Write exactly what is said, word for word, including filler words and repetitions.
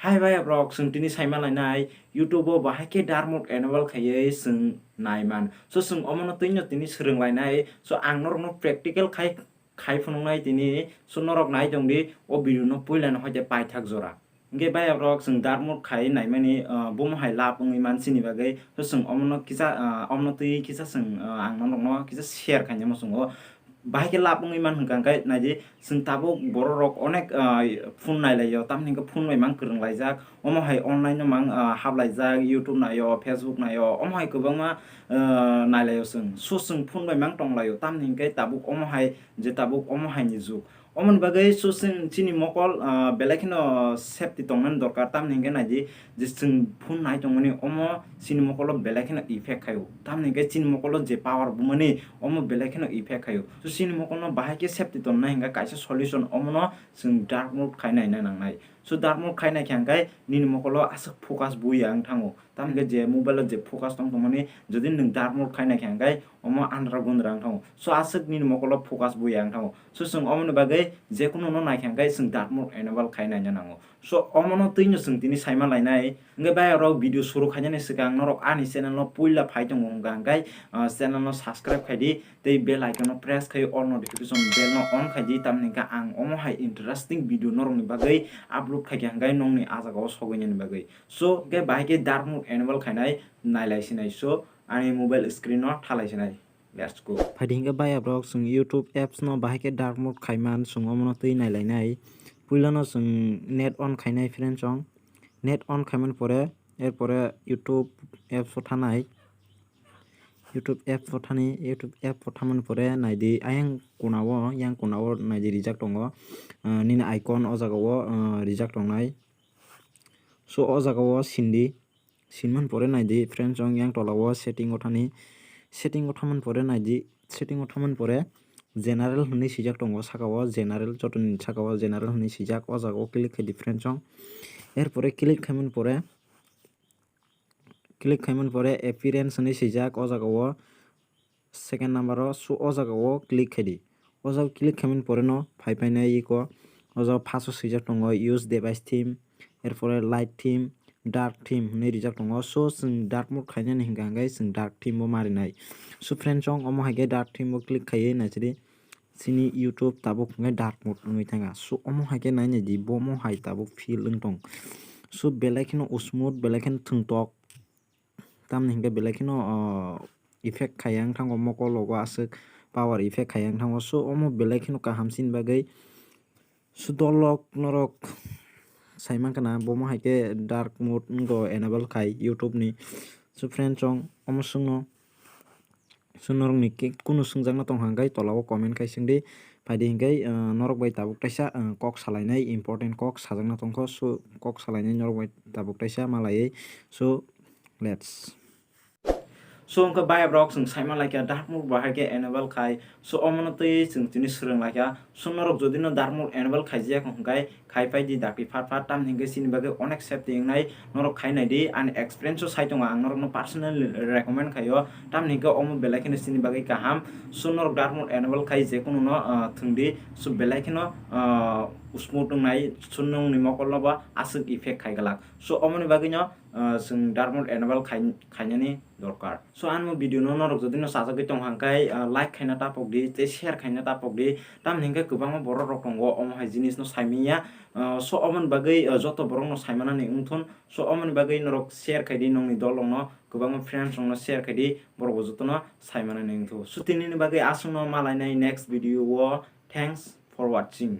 Hai bai rok, chwng tini saima lainai YouTube o bahai khe dark mode enable khaiwi chwng naiman. So chwng omono twino tini swrwng lainai. So ang norokno practical khai khai phunuknai tini. So norok nai tongdi o video no puila no hoite paithak jora. Hingke bai rok chwng dark mode khai naimani, ah, bomo hai lab wngwi man chini bagwi. So chwng omono kisa, ah, omono twi kisa chwng, ah, ang norokno kisa share khainai muchungo. Bahai khe lab wngwi man hwnka hwnkhe naidi, chwng tabuk borok rok onek, ah, phone nailaio, tamni hwnkhe phone bai mang kwrwng laijak, omo hai online no mang, ah, hap laijak, YouTube naio, Facebook naio, omo hai kwbangma, ah, nailaio chwng. So chwng phone bai mang tong laio, tamni hwnkhe tabuk omo hai je tabuk omo hai ni jug. Omoni bagwi so chwng chini mokol, ah, belai kheno safety tongnani dorkar, tamni hwnkhe naidi, je chwng phone nai tongmani omo chini mokolo belai kheno effect khaio. Tamni hwnkhe chini mokolo je power bumani omo belai kheno effect khaio. So chini mokolno bahai khe safety tonnai hwnkhe kaisa solution omono chwng dark mode khai naina nangnai. So dark mode khai naikha hwnkhe nini mokolo aswk focus buya wng thango. Tamni hwnkhe je mobile o je focus tong tongmani jodi nwng dark mode khai naikha hwnkhe omo andra gundra wng thango. So aswk nini mokolo focus buya wng thango. So chwng omoni bagwi jekunu no naikha hwnkhe chwng dark mode enable khai naina nango. So omono twino chwng tini saima lainai. Hwnkhe bai rok video suru khainani swkang norok ani channel no puila phai tongo hwnkha hwnkhe, ah, channel no subscribe khaidi tei bell icon no press khai all notification bell no on khaidi, tamni hwnkhe ang omo hai interesting video norokni bagwi upload khaikha hwnkhe nongni ah jagao sogwinani bagwi. So hwnkhe bahai khe dark mode enable khainai nailai sinai, so ani mobile screen no thalai sinai. Let's go. Phaidi hwnkhe bai rok chwng YouTube apps no bahai khe dark mode khaiman chwng omono twi nailainai. Puilano chwng net on khainai friend chong. Net on khaimani pore, erpore YouTube apps o thanai. YouTube apps o thani, YouTube app o thamani pore naidi ayang kuna o, yang kuna o naidi rijak tongo. Ah, nini icon o jaga o, ah, rijak tongnai. So o jaga o sindi. Sinmani pore naidi friend chong yang tola o setting o thani. Setting o thamani pore naidi, setting o thamani pore general hwnwi sijak tongo saka o, general jotoni saka o general hwnwi sijak, o jaga o click khaidi friend chong. Erpore click khaimani pore, click khaimani pore appearance hwnwi sijak o jaga o. Second number o, so o jaga o click khaidi. O jaga click khaimani pore no phai painai iko. O jaga first o swijak tongo use device theme, erpore light theme, dark theme hwnwi rijak tongo. So chwng dark mode khainani hwnkha hwnkhe chwng dark theme o marinai. So friend chong omo hai khe dark theme o click khaiwi naisidi chini YouTube tabuk hwnkhe dark mode wngwi thangkha. So omo hai khe nainai di bomo hai tabuk feel wng tong. So belai kheno smooth, belai kheno thwngtok. Tamni hwnkhe belai kheno, ah, effect khaiya wng thango mokol rogo aswk power effect khaiya wng thango. So omo belai kheno kaham chini bagwi. So dolok norok sai mankha na bomo hai khe dark mode wngkha enable khai YouTube ni. So friend chong omo swngno. So norokni kunu swngjakna tongkha hwnkhe tola o comment khai swngdi. Phaidi hwnkhe, ah, norok bai tabuk taisa, ah, kok salainai important kok sajakna tongkha. So kok salainai norok bai tabuk taisa malaiwi. So let's. So wngkha bai rok chwng saima laikha dark mode bahai khe enable khai. So omono twi chwng tini swrwng laikha. So norok jodi no dark mode enable khaijak hwnkhe khai paidi dakti phat phat, tamni hwnkhe chini bagwi onek safety wngnai. Norok khai naidi, ani experience o sai tongo, ang norokno personally recommend khaio, tamni hwnkhe omo belai kheno chini bagwi kaham. So norok dark mode enable khai jekunu no, ah, thwngdi, so belai kheno, ah, smooth wngnai, so nongni mokolno bo aswk effect khai glak. So omoni bagwino, ah, chwng dark mode enable khai, khainani dorkar. So ani video no norok jodi no chajagwi tong hwnkhe, ah, like khaina tapok di tei share khaina tapok di, tamni hwnkhe kwbangma borok rok tongo omo hai jinis no saimanya. Ah, so omoni bagwi, ah, joto borok no saimanani wngthun. So omoni bagwi norok share khaidi, nongni dol rok no kwbangma friends rok no share khaidi, borok bo joto no saimanani wngthun. So tinini bagwi aswk no malainai next video o. Thanks for watching.